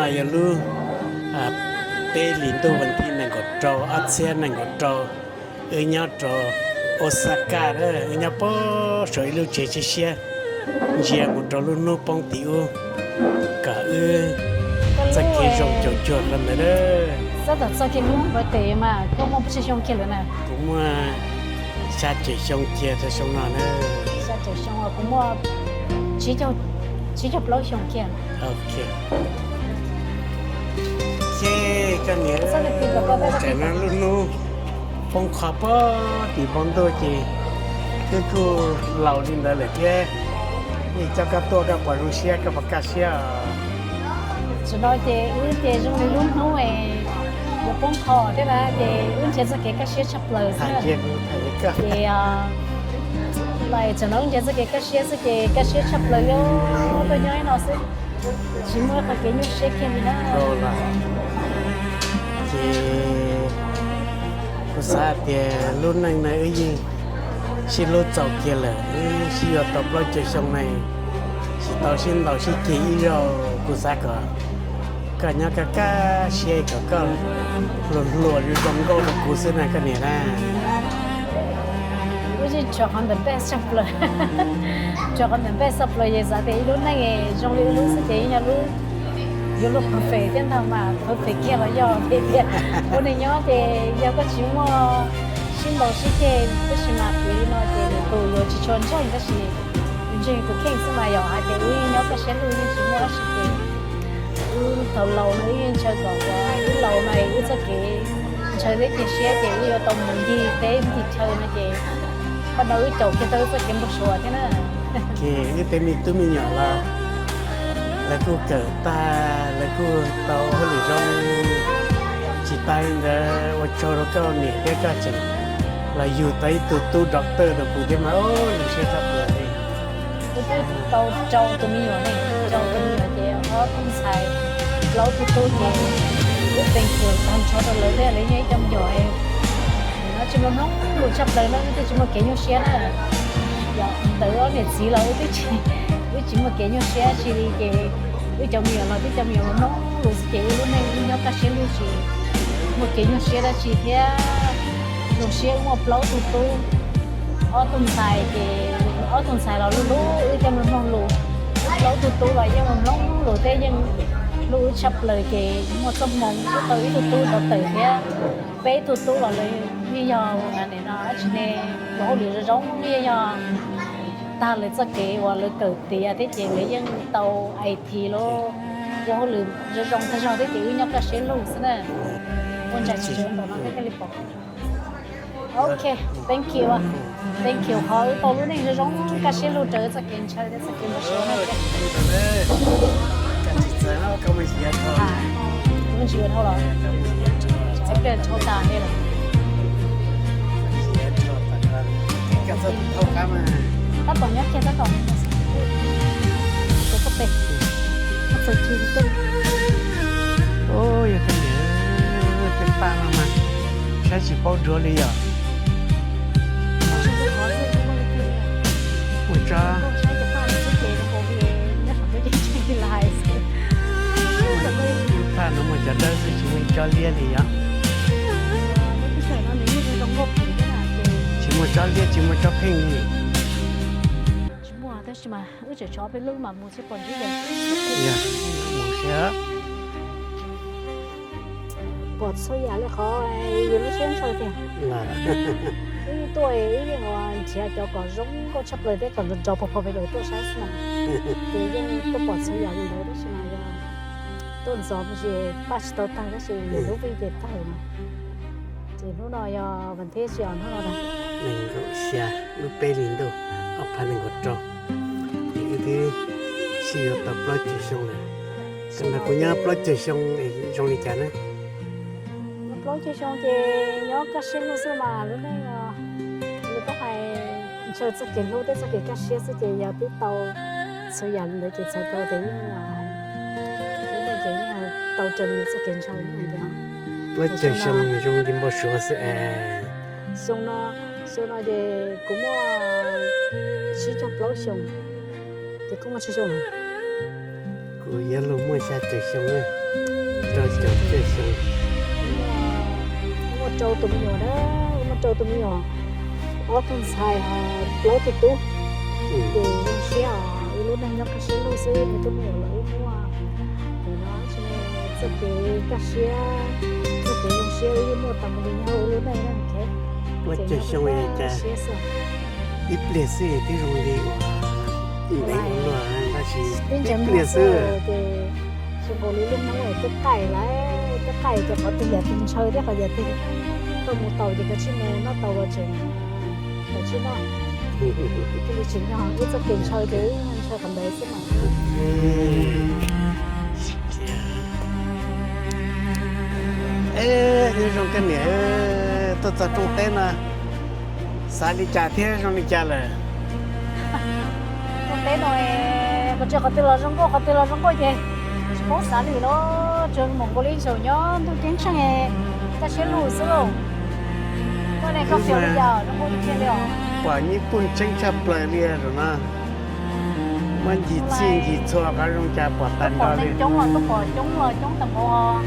Yog lub peb hlis ntuj vas thib nees nkaum rau ob txhiab nees nkaum rau, wb nyob rau Osaka, wb nyob puag saum ib lub tsev siab siab, ntsia mus rau lub hnub poob tim ub, kom wb txoj kev zoo caum cuag qhov ntawd. Txog txog kiag hnub birthday mas koj muaj pes tsawg xyoo kiag lawm na? Kuv muaj xya caum xyoo kiag rau xyoo no na. Xya caum xyoo, kuv muaj tsib caug plaub xyoo kiag. Ces koj niam, tam no lub hnub poob qho puag tim npoo ntuj ces wb kuj laus li ntawd lawm thiab. Coj koj tuaj koj puas zoo siab, koj puas kaj siab? Tam no ces wb ces zoo li lub hnub yuav poob qho thiab na, ces wb nrhiav txoj kev kaj siab tshaj plaws xwb. Ces tam no wb nrhiav txoj kev kaj siab xwb ces kaj siab tshaj plaws li, tuaj nyob ib no xwb, tsis muaj ib qho kev nyuaj siab kiag li na. Ces kuv xav hais tias lub neej no wb yeej sib hlub txaus kiag lawm, wb sib yuav tau plaub caug xyoo no, tsis tau sib ntaus sib ceg ib zaug. Kuv xav kom koj nyob kaj kaj siab, kom koj hluas hluas zoo zoo nkauj rau kuv xwb na koj niam na. Wb yeej tsuas qhov ntawm peb tshaj plaws, tsuas qhov ntawm peb tshaj plaws ces xav tias ib lub neej zoo li wb lub xwb ces yeej yog lub, yuav luag perfect thiab ntag mas, perfect kiag los yog tias ua neeg nyob ces yog koj tsis muaj sib ntaus sib ceg tab sis mas piv li no ces lwm tus yuav tsis tshua ntseeg tab sis ntseeg tus kheej xwb mas yog hais tias wb nyob kaj siab lug yeej tsis muaj dab tsi ces wb thaum laus no wb yeej ntshaw kom wb laus no wb txoj kev ntshaw thiab cia siab ces wb yuav tau mus ncig teb ncig chaw no ces qhov no wb caum kiag tau wb txoj kev npau suav thiab na. Ces wb tej me tub me nyuam los lawv kuj kawm tag, lawv kuj tau hauj lwm zoo. Tsis tas li ntawd ua tsaug rau koj niam thiab koj tseem los yug tau ib tug tub doctor rau kuv thiab mas, zoo siab tshaj plaws li. Wb twb tau rau tus me nyuam ne, rau tus me nyuam ces ob tug ntxhais, plaub tug tub ces wb thank you tag nrho rau lawv thiab, lawv yog ib co me nyuam no tsis muaj mloog lus tshaj plaws no, wb twb tsis muaj kev nyuaj siab na. Yog ntawm ob niam txiv los wb twb tsis, wb tsis muaj kev nyuaj siab dab tsi li ces wb cov me nyuam los twb cov me nyuam mloog lus xwb ces wb lub neej wb nyob kaj siab lug tsis muaj kev nyuaj siab dab tsi thiab. Zoo siab wb muaj plaub tug tub, ob tug ntxhais ces ob tug ntxhais los hlub hlub wb coj mus mloog lus, plaub tug tub los yeej mloog lus thiab yeej hlub wb tshaj plaws ces muaj txoj hmoo wb tau ib tug tub doctor thiab. Peb tug tub los lawv yeej yog ua dab tsi ne, ua hauj lwm zoo zoo, yeej yog tag lawv txoj kev uas lawv kawm tiav thiab ces lawv yeej tau I T los ua hauj lwm zoo zoo tag zog thiab ces wb nyob kaj siab lug xwb na. Ua ntsa tsis tsawg ntawm no thiaj li pom. Ok, thank you, thank you qhov wb tau lub neej zoo zoo kaj siab lug raws txoj kev ntshaw thiab txoj kev npau suav no. Wb ntsis dhau los, ib pliag dhau tas li lawm. Tab tom nyob kiag tab tom, tus poj pem, txawg ci li tej. Yog tej niam tej paj no mas saib tsis paub dua li yom. Mus tso. Paj no muaj cov dawb xwb tsis muaj tsob liab li yom. Tsis muaj tsob liab tsis muaj tsob pheej li. Tsis muaj tab sis mas wb tseem tshuav peb lub mas mus seb puas ntsib. Yog, mus seb. Pom txhua yam li qhov yus lub siab ntshaw tiag. Wb tuaj wb yeej ua nrhiav cov kom zoo nkauj tshaj plaws thiab kom nrov nrov pog pog peb lawv tuaj saib xwb na. Ces yeej tuaj pom txhua yam li ntawd tab sis mas yog tuaj ntxov ces paj tsis tau tawg tab sis nws lub vij ces tawg no. Ces hnub no yog vas thib tsis os hnub no na. Nees nkaum xya lub peb hlis ntuj ob phav nees nkaum rau, ces wb twb sib yuav tau plaub caug xyoo lawm. Tam no kuv nyob plaub caug xyoo es zoo li cas na? Nyob plaub caug xyoo ces nyob kaj siab lug xwb mas lub neej, lawv kuj hais ntshaw txoj kev hlub thiab txoj kev kaj siab xwb ces yog twb tau txhua yam li ntawd ces txhais tau tias yeej, lub neej ces yeej tau raws li txoj kev ntshaw li ntawd. Plaub caug xyoo zoo li npau suav xwb es. Xyoo no, xyoo no ces kuv muaj tsib caug plaub xyoo, ces koj muaj tsib xyoo lawm? Kuv yuav luag muaj xya caum xyoo na. Muaj rau tus me nyuam na, muaj rau tus me nyuam, ob tug ntxhais ho plaub tug tub. Ces zoo siab os, wb lub neej nyob kaj siab lug xwb, nws tub me nyuam los wb muaj. Ces no tsis txoj kev kaj siab, txoj kev zoo siab wb yeej muaj tas mus li nyob wb lub neej na. Ua cas xyoo li cas, ib pliag xwb twb zoo li uas ntev ua luaj tab sis ib pliag xwb. Ces zoo nkaus li lub hnub twb qaij lawm, twb qaij ces qhov twg yam twg ntshaw thiab qhov yam twg koj mus tau ces koj tsis mus, noj tau los tseem, koj tsis noj. Cia li tseem nyob ib txoj kev ntshaw ces ntshaw qhov ntawd xwb mas. Eb, zoo koj niam, tuaj txog rooj teb no, xav li cas thiab zoo li cas lawm? Rooj teb no, qhov twg los zoo nkauj, qhov twg los zoo nkauj ces tsis paub xav li los, tsuas mus nkaus li zaum nyob ntuj ceeb tsheej, kaj siab lug xwb lauj. Koj ne koj xav li cas, zoo nkauj tiag tiag li os? Pom Nyij Pooj tseeb tshaj plaws li zaum no. Muab ncig txhij ncig txhua qhov zoo cas pom tag nrho li. Coob los tuaj pom coob los coob tag npaum,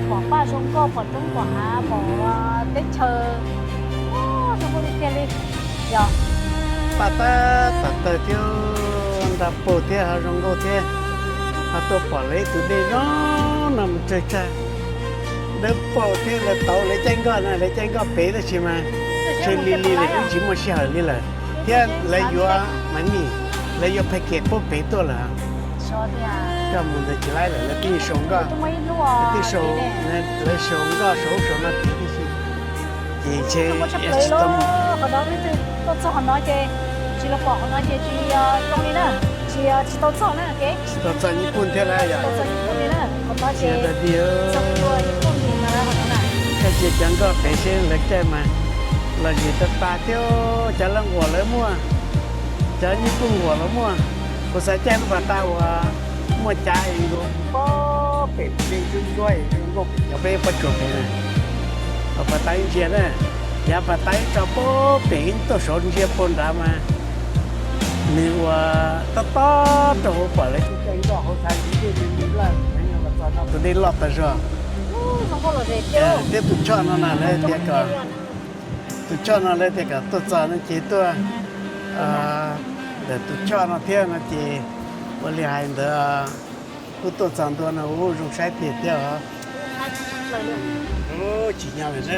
pom paj zoo nkauj, pom roob pom hav, pom teb chaws, zoo nkauj tiag tiag li. Yog paj tab tom tawg thiab, nra paug thiab ho zoo nkauj thiab, ho tuaj pom lawv ib tug dej zoo no mus tsawg tsag, dawb paug thiab. Lawv tauv lawv caij nkoj na, lawv caij nkoj pem tab sis mas tsawg li li lawm, wb tsis muaj sij hawm li lawm, thiab lawv yuav mas nij, lawv yuav phaij kem puab pem tuaj lawm. Koj mus ntawd tsis laib lawm, lawv twb sau nkoj, lawv twb sau, lawv sau nkoj saum ub saum no pem tib si. Ces ntshe tsis tau mus. Qhov no, tuaj txog qhov no ces tsis los pom qhov no ces tsis zoo li na, tsis, tsis tau txog na, tsis tau txog Nyij Pooj thiab na yom. Koj cia cov nkoj pem seb lawv caij mas los zem tas tas thiab, cov Lav Nquam lawv muaj, cov Nyij Pooj Nquam los muaj. Kuv xav caij lub pas tas uas muaj cav es nkaus pob pem pem ntsuab ntsuab, cov peb pob tsuas pem na, pas tas ib ntsia na, yav pas tas ib tso pob pem tuaj saud ntsia puag nrad mas nws ua tob tob rau hauv pom lawv caij nkoj hauv xav li li laj, tus dej loj tas zog. Thiab tus choj no na lawv tias kom, tus choj no lawv tias kom tuaj txog no ces tuaj ntawm tus choj no thiab no ces ua li hais ntawd, kuj tuaj txog ntua no ua zoo saib tiag thiab os. Tsis nyob li na.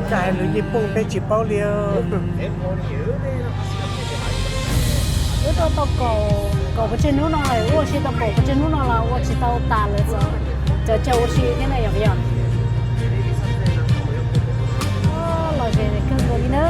Txawm hais lus Nyij Pooj peb tsis paub li. Wb tuaj tau kaum, kaum pes tsawg hnub no lawm, ua si tau kaum pes tsawg hnub no los ua tsis tau tas lawm, txawm caw ua si thiab na yom yom. Los zem kawg nkaus li na.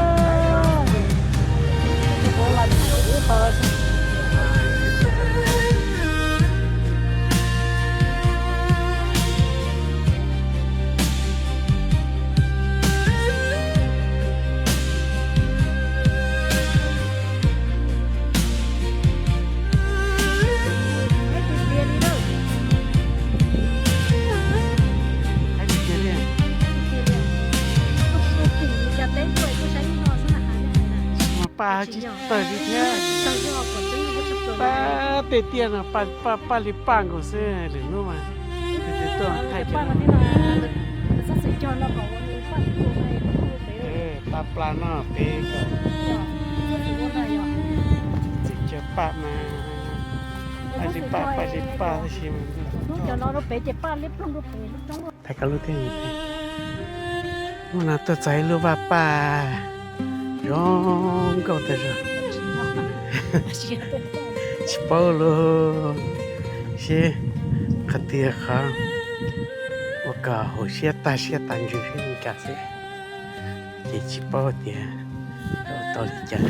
Mas paj tsis tawg li thiab. Paj tej tiaj no paj, paj li paj nkaus xwb lwm hnub mas. Tuaj thaij paj plas no pem kom txiv cog paj mas, paj li paj, paj li paj tab sis mas. Thaij koj lub thiab. Hnub no tuaj txog ib lub vaj paj zoo nkauj tas zog. Tsis paub lub seb qhov twg qhov ua kom haum siab tag siab tag ntsws seb li cas xwb, ces tsis paub tias ua tau li cas.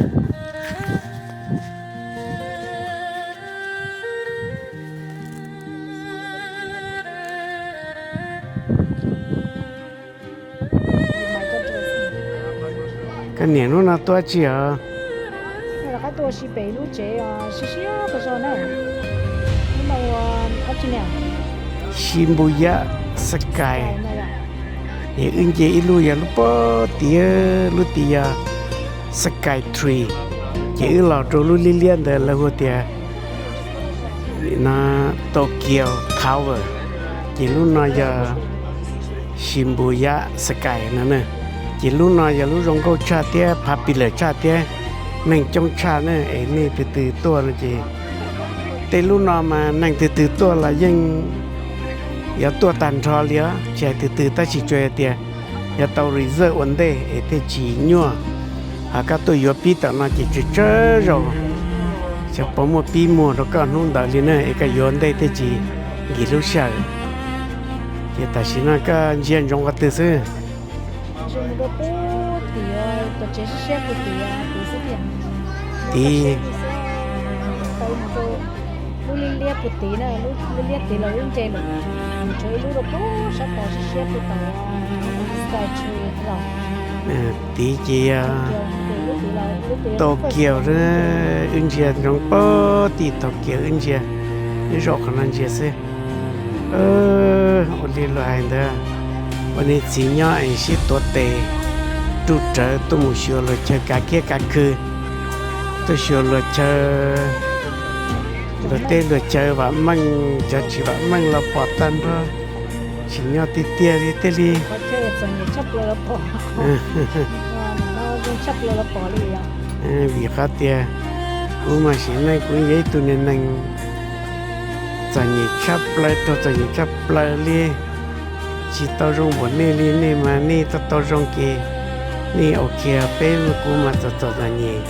Koj niam hnub no tuaj tsi os? Shibuya Sky. Es wb nce ib lub yog lub pob tiag, lub tid yog Sky Tree. Ces wb los rau lub liab liab ntawd lawv hu tias No Tokyo Tower, ces lub no yog Shibuya Sky no na. Ces lub no yog lub zoo nkauj tshaj thiab popular tshaj thiab neeg coob tshaj na, es nej tus twg tuaj no ces tej lub no mas neeg tus twg tuaj los yeej yuav tuaj tag nrho li os, tsis hais tus twg tab sis tsuas hais tias yuav tau reserve ua ntej es thiaj tsis nyuaj. Ho koj tuaj yuav pib tom no ces tsawg tsawg zaus xyov puas muaj pib muag rau koj hnub ntawd li na, es koj yuav ntej thiaj tsis nkim lub sij hawm. Ces tam sim no koj ntsia ntsoov qhov twg xwb? Tid, tid ces yog Tokyo, wb ntsia ntsoov pag tim Tokyo, wb ntsia, wb zaum qhov no ntsia xwb. Ua li luag hais ntawd, ua niag txiv nyob es sib tuav tes ruj rawv tuaj mus xyuas luag chaw kav kiab kav khw, tuaj xyuas luag chaw, luag teb luag chaw vam meej, cov tsis vam meej los pom tag nrho, tsim nyog tiag tiag li thiaj li. Vim qhov tias kuv mas sim neej kuv yog ib tug neeg txom nyem tshaj plaws, raug txom nyem tshaj plaws li, tsis tau zoo npaum nej li. Nej mas nej tau tau zoo ces nej ok, peb kuv mas txom txom txom nyem.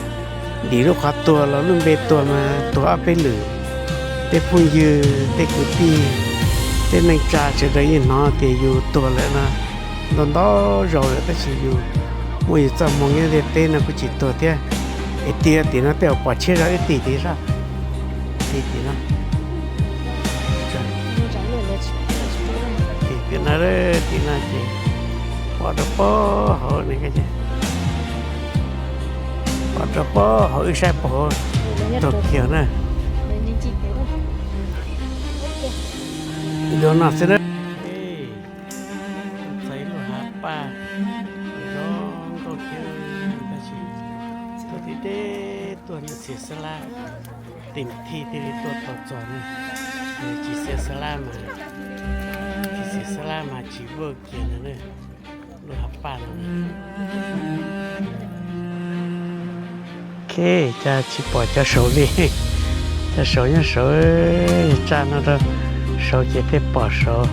Dim lub qhov tuag los lub npe tuag mas tuag ob peb lwm. Tej phooj ywg, tej kwv tij, tej neej tsa sawv daws yeej hnov tias yus tuag lawm no ntau ntau zaus lawm, tab sis yus muaj yus txoj hmoo nyob ntiaj teb no kuj tsis tuag thiab. Es tig tim no tej uas pom tshiab zog wb tig tim sab, tig tim no. Tig tim no, tim no ces pom rau pem hauv, pom rau pem hauv, wb saib pem hauv Tokyo na. Dua no xwb na. Txog ib lub hav paj zoo nkauj thiab, tab sis tuaj tib teb tuaj nej txiv xab lab, teem thij thiaj li tuaj tau txog ne. Tsis txiv xab lab mas, tsis txiv xab lab mas tsis vaj kiag no ne. Lub hav paj no. Ok, cas tsis pom cov saud li. Cov saud nyob saud, tsa no rau saud ces thiaj pom saud.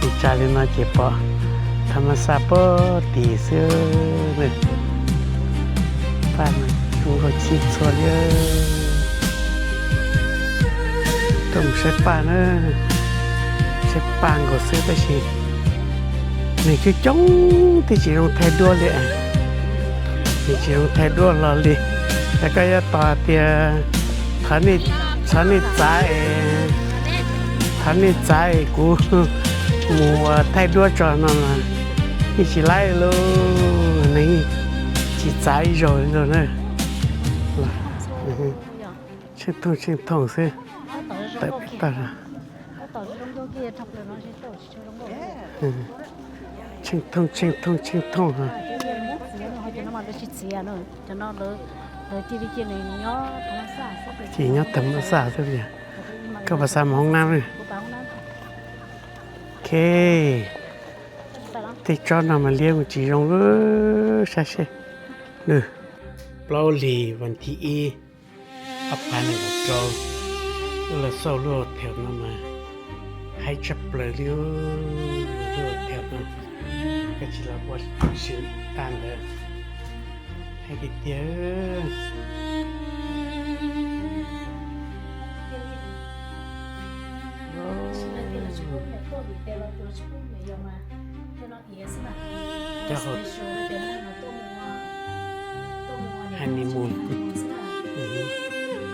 Ces tsa li no ces pom thab mab xaj pem tid xwb. Paj no zoo nkauj txhij txhua li. Tuaj mus saib paj na, saib paj nkaus xwb tab sis neeg coob coob twb tsis zoo thaij duab li. Nws tsis zoo thaij duab hlo li. Yog koj yuav tos tias thov nej txav es, thov nej txav es kuv mus ua thaij duab tso no mas yeej tsis laib lauj, neeg tsis txav ib zaug li lauj na. Tsheej thooj tsheej thooj xwb, tawm peb tag. Tsheej thooj tsheej thooj tsheej thooj. Ces nyob tag mab xaj xwb, koj puas xav mus hoob nab? Ok, tej tsob no mas liab mus tsis zoo, saib seb. Nws plaub hlis vas thib ib, ob phav nees nkaum rau, wb los xauj lub hotel no mas haib tshaj plaws li. Lub hotel no koj tsis los ua si tag ntawd, haib tiag tiag. Cov hauv honeymoon,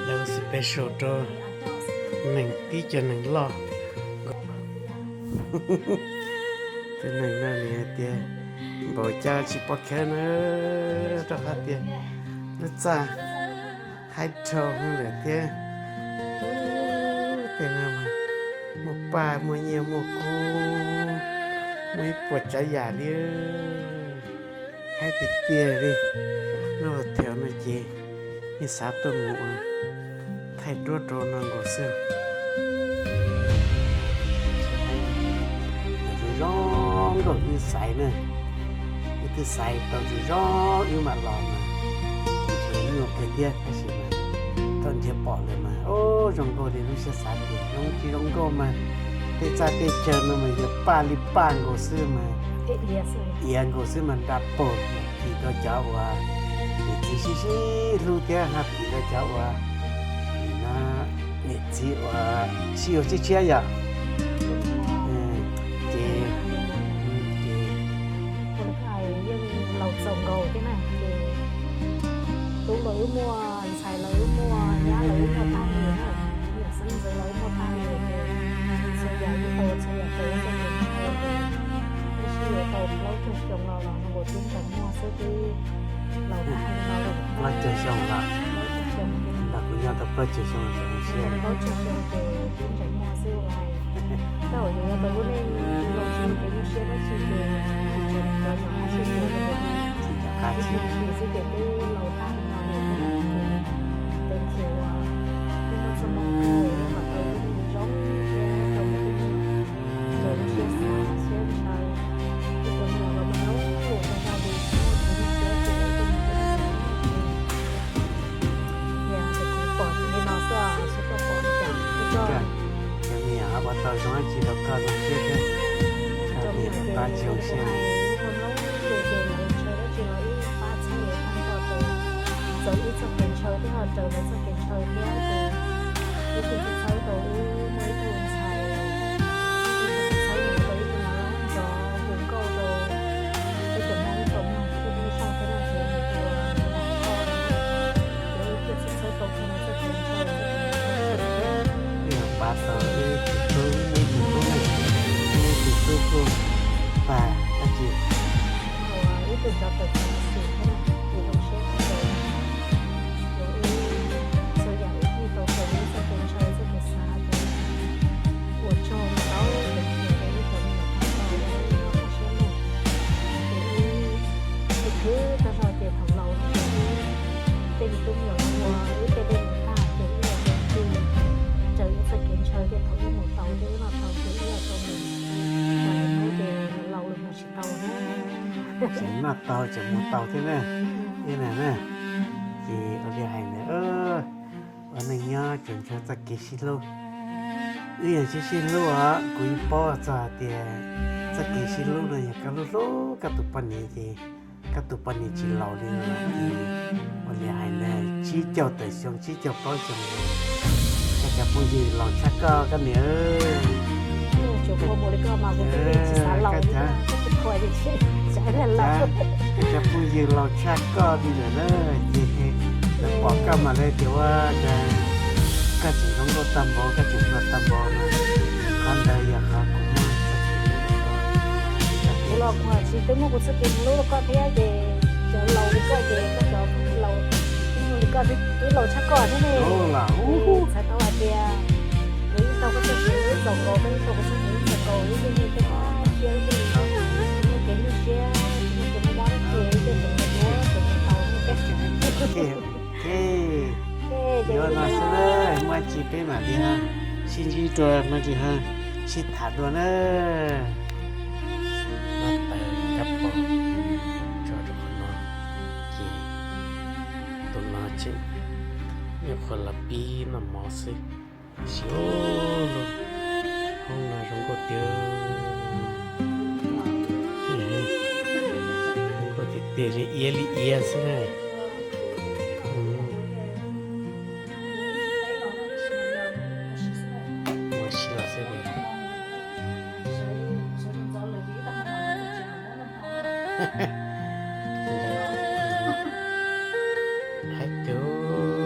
lawv special rau neeg tib co neeg loj. Tus neeg no nws hais tias npaum cas tsis pom khaws na, rau qhov tias lub txaj haib dhau lawm thiab. Tej no mas muaj paj muaj nyiaj muaj kub, muaj ib puas tsav yam li. Haib tiag tiag li. Lub hotel no ces yeej xav tuaj mus ua thaij duab rau no nkaus xwb. Wb xaiv na, wb twb xaiv tau zoo zoo wb mam los mas nrhiav nyuaj kawg thiab, tab sis mas thaum nrhiav pom lawm mas, o, zoo nkauj li lub siab xav tias zoo tsis zoo nkauj mas tej txaj tej chaw no mas yog paj li paj nkaus xwb mas, iav nkaus xwb mas nra paug, phim rau cov uas niam txiv sib sib hlub thiab ho phim rau cov uas niam txiv uas sib yuav tshiab tshiab yom. Ces, ces yeej laus txaus nkaus thiab na, ces tub los wb muaj, ntxhais los wb muaj, nyab los wb muaj tag li na, niam xeeb ntxwv los wb muaj tag li, ces txhua yam yeej tau txhua yam raws wb txoj kev ntshaw, wb sib yuav tau plaub caug xyoo los los no nkaus twb ntsais muag xwb twb laus tag li no. Plaub caug xyoo los, nrog kuv nyob tau plaub caug xyoo los txawm zoo siab. Plaub caug xyoo ces twb ntsais muag xwb los. Tej zaum yus yuav tau lub neej zoo tsis muaj kev nyuaj siab dab tsi ces tsis tshua nco nyom qab siab tias, tsis nco qab siab xwb ces twb laus tag li no lawm, ces tau nrhiav uas twb muaj txoj hmoo kawg kom tau lub neej zoo thiab tau muaj lub neej zoo siab xav siab ntshaw. Ib tug me nyuam los mas lub lus tau zog li tsis muaj kev nyuaj siab ces ib tug me nyuam ces tias kuv pom li no xwb os, seb koj pom li cas. Cov me nyuam ho ua tau zoo dab tsi rau koj zoo siab thiab, koj thiaj pab tsis zoo siab. Ib tug me nyuam ces lawv ntshaw dab tsi los ib pab txhawb lawv tag nrho rau, txawm ib txoj kev ntshaw thiab ho raws lawv txoj kev ntshaw thiab ces ib tug tsis txhawb rau ib, muaj ib tug ntxhais, ib tug tsis txhawb mus rau ib tug no nrov hu nkauj rau peb cov Hmoob tau mloog ib tug ib soom thiab no ces ua lam koj, ces ib tug tsis txhawb rau kiag no txoj kev ntshaw, txoj kev ntshaw. Pab tau ib tug tub, ib tug tub, ib tug tub kuj pab dab tsi. Ua ib tug nrov tawm txog xwm thiab na, ces zoo siab kawg. Ces wb txhua yam wb yeej tau raws li wb txoj kev ntshaw txoj kev xav ces ua tsaug ntau ntau rau wb cov me nyuam tag nrho uas wb nyob kaj siab lug. Ces wb khwv khwv tag zog ces thaum laus ces wb tej me tub me nyuam ua wb tej dej mus tag ces wb los rau ncig raws wb txoj kev ntshaw ces thaum wb mus tau ces wb noj tau ces wb los rau mus, ces laus lawm mus tsis tau na. Tseem noj tau tseem mus tau thiab na. Ib na na, ces ua li hais ntawd, ua neej nyob tsuas ntshaw txoj kev sib hlub. Wb yog tsis sib hlub os, kuv yeej paub txog hais tias txoj kev sib hlub no yog koj hlub hlub koj tus poj niam ces koj tus poj niam tsis laus li los ces ua li hais ntawd tsib caug tawm xyoo tsib caug plaub xyoo, koj cov phooj ywg laus tshaj koj koj niam. Koj cov phooj ywg laus tshaj koj li lawm na, ces lawv pom koj mas lawv tias ua cas koj tseem zoo nkauj tag npaum, koj tseem hluas tag npaum no. Qhov ntawd yog qhov kuv muab txoj kev hlub rau koj. Kuv los kuv tsis twb muaj kuv txoj kev hlub rau koj thiab ces cov laus li koj ces koj cov laus li koj twb laus tshaj koj thiab ne. Txhais tau hais tias kuv yeej tau koj txoj kev hlub txaus nkaus, koj yeej tau kuv txoj kev hlub txaus nkaus, wb yeej yog tej siab, wb thiaj li tsis muaj kev nyuaj siab, tsis muaj kev mob mob dab tsi, wb thiaj tseem mus ua tseem mus tau thiab. Yuav no xwb na, muaj dab tsi peb mam li sib ntsib dua, muaj dab tsi ho sib tham dua na. Noj taws kab pom tso rau qhov no, ces tus no tseem nyuam qhuav los pib noj mov xwb. Tab sis lub hoob no zoo nkauj tiag, zoo nkauj tiag tiag li iab li iab xwb na. Ua si los xwb. Hais tias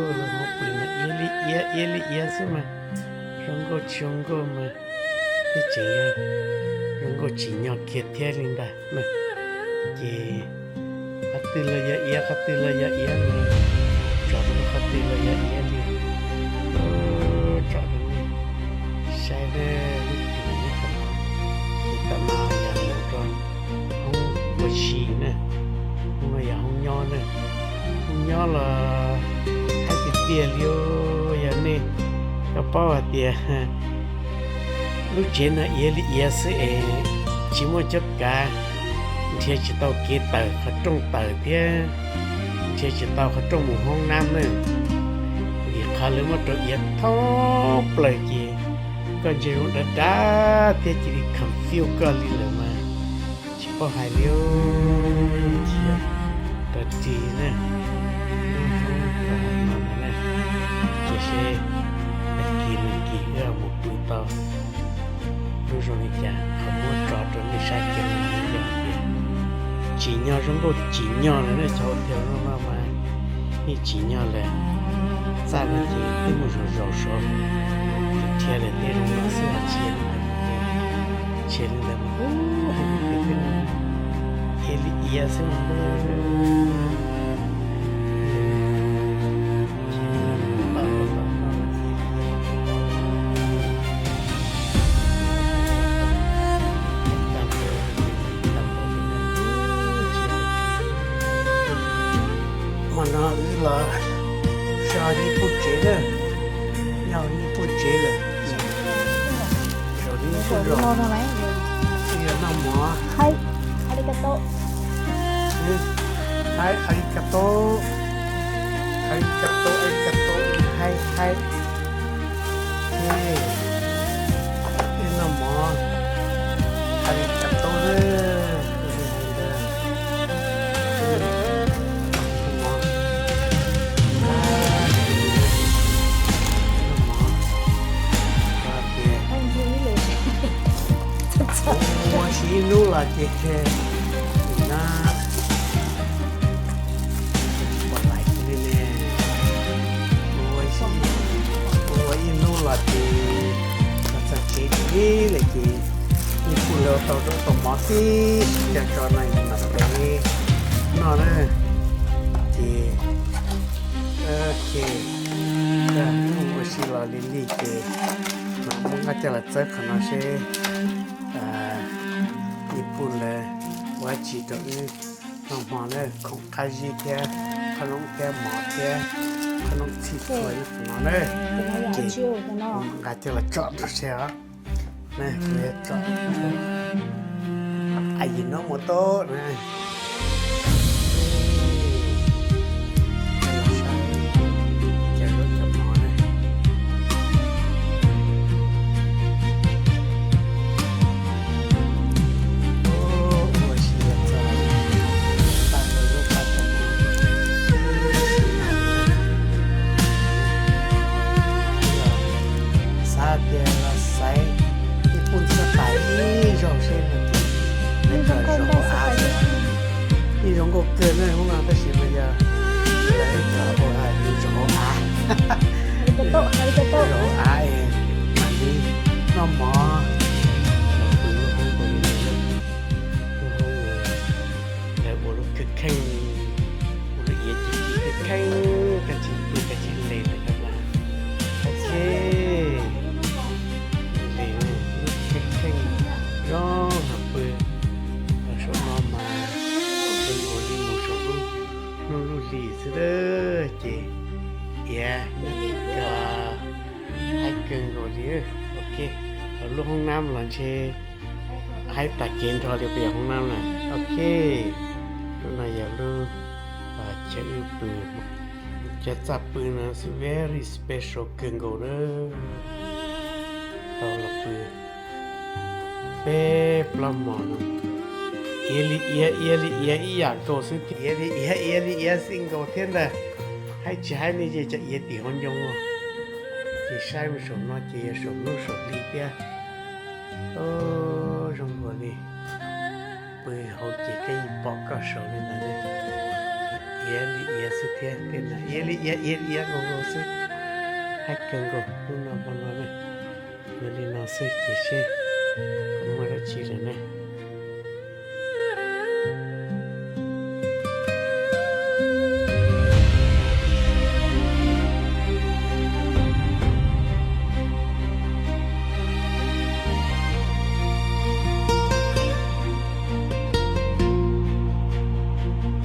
lub hoob pw no iab li iab iab li iab xwb mas, zoo nkauj tsis zoo nkauj mas, twb tseem yog zoo nkauj tsim nyog kiag thiab li ntag na. Ces qhov twg los yog iab, qhov twg los yog iab li, tsom rau qhov twg los yog iab li. Tsom rau nej saib na, lub tsev nyob tom no, ces tom no yog mus rau hoob ua si na, hoob no yog hoob nyob na. Hoob nyob los haib tiag tiag li, yog nej koj paub hais tias lub tsev no iab li iab xwb es tsis muaj cuab kav, nrhiav tsis tau kev tawm qhov rooj tawm thiab nrhiav tsis tau qhov rooj mus hoob nab na, vim qhov lawv muab rau iav thoob plaws ces koj ntsia zoo dav dav thiab cia li confuse koj li lawm mas tsis paub hais li. Cia rau ris na, lub hoob no na, ces seb tag kis nag kis wb mus pw tau lub zoo li cas ho muab tso rau nej saib kiag no. Yog tias tsim nyog zoo nkauj tsim nyog lawm na, cov ua tiag no no mas yeej tsim nyog lawm. Txaj no ces twb mus zaum zaum saud, dhia lawm tej zoo no xwb, tsis yog li ntawd, tsis yog li ntawd mas ub, hais tias twb mus iav li iav xwb. Hmo no wb los so ib puj tsev na, nyob ib puj tsev lawm. Zaum no yog noj mov. Haib, arigato, arigato, arigato, haib haib. Ib noj mov, arigato na. Ua si ib hnub los ces na, ua lais li ne, ua ib hnub los ces los txog tsev li lawm ces ib puj lawv tau zaub tau mov tib si coj tso no mam tev noj na. Ces, ok, ua si los li li ces mam muab nqa coj los txawb qhov no seb ib puj lawv ua dab tsi rau wb noj hmo na, khoom qab zib thiab qhob noob thiab mov thiab qhob noob txhij txhua ib qho no na. Ces nqa coj los tso rau seb os. Yim no mus tau na. Xav tias los xaiv ib puj ntxhab tais ib zaug seb no ces nws kom zoo nkauj av, ib zoo nkauj kawg na hnub no tab sis mas yog lawv kom ua tus zoo nkauj av, zoo nkauj av es mam li noj mov, lub hoob, lub hoob, lawv ua lub khwj kheej, ua lub iav ci ci khwj kheej, koj tsis pw koj tsis le lawm koj na. Ok, le lub khwj kheej zoo heev pw. Saum no mas zoo nkaus li mus saum lub hnub lub hli xwb ces iav nyob tim ko haib kawg nkaus li. Ok, lub hoob nab los ntshe haib tag kev nrho li puas yog hoob nab na. Ok, lub no yog lub chaw wb pw, chaw txaj pw no xwb very special kawg nkaus na. Tau los pw peb plaub hmo no, iav li iav, iav li iav ib yam nkaus xwb thiab, iav li iav, iav li iav xij nkaus thiab ntag. Haib tsis haib ne ces cov iav tim hauv ncoo, ces saib mus saum no ces yog saum hnub saum hli thiab. Zoo nkaus li pw hauv ces koj yeej pom koj saum li ntawd ne. Iav li iav xwb thiab, iav li iav, iav li iav nkaus nkaus xwb. Haib kawg nkaus hnub no hmo no ne. Yog li no xwb ces seb muaj dab tsi lawm ne.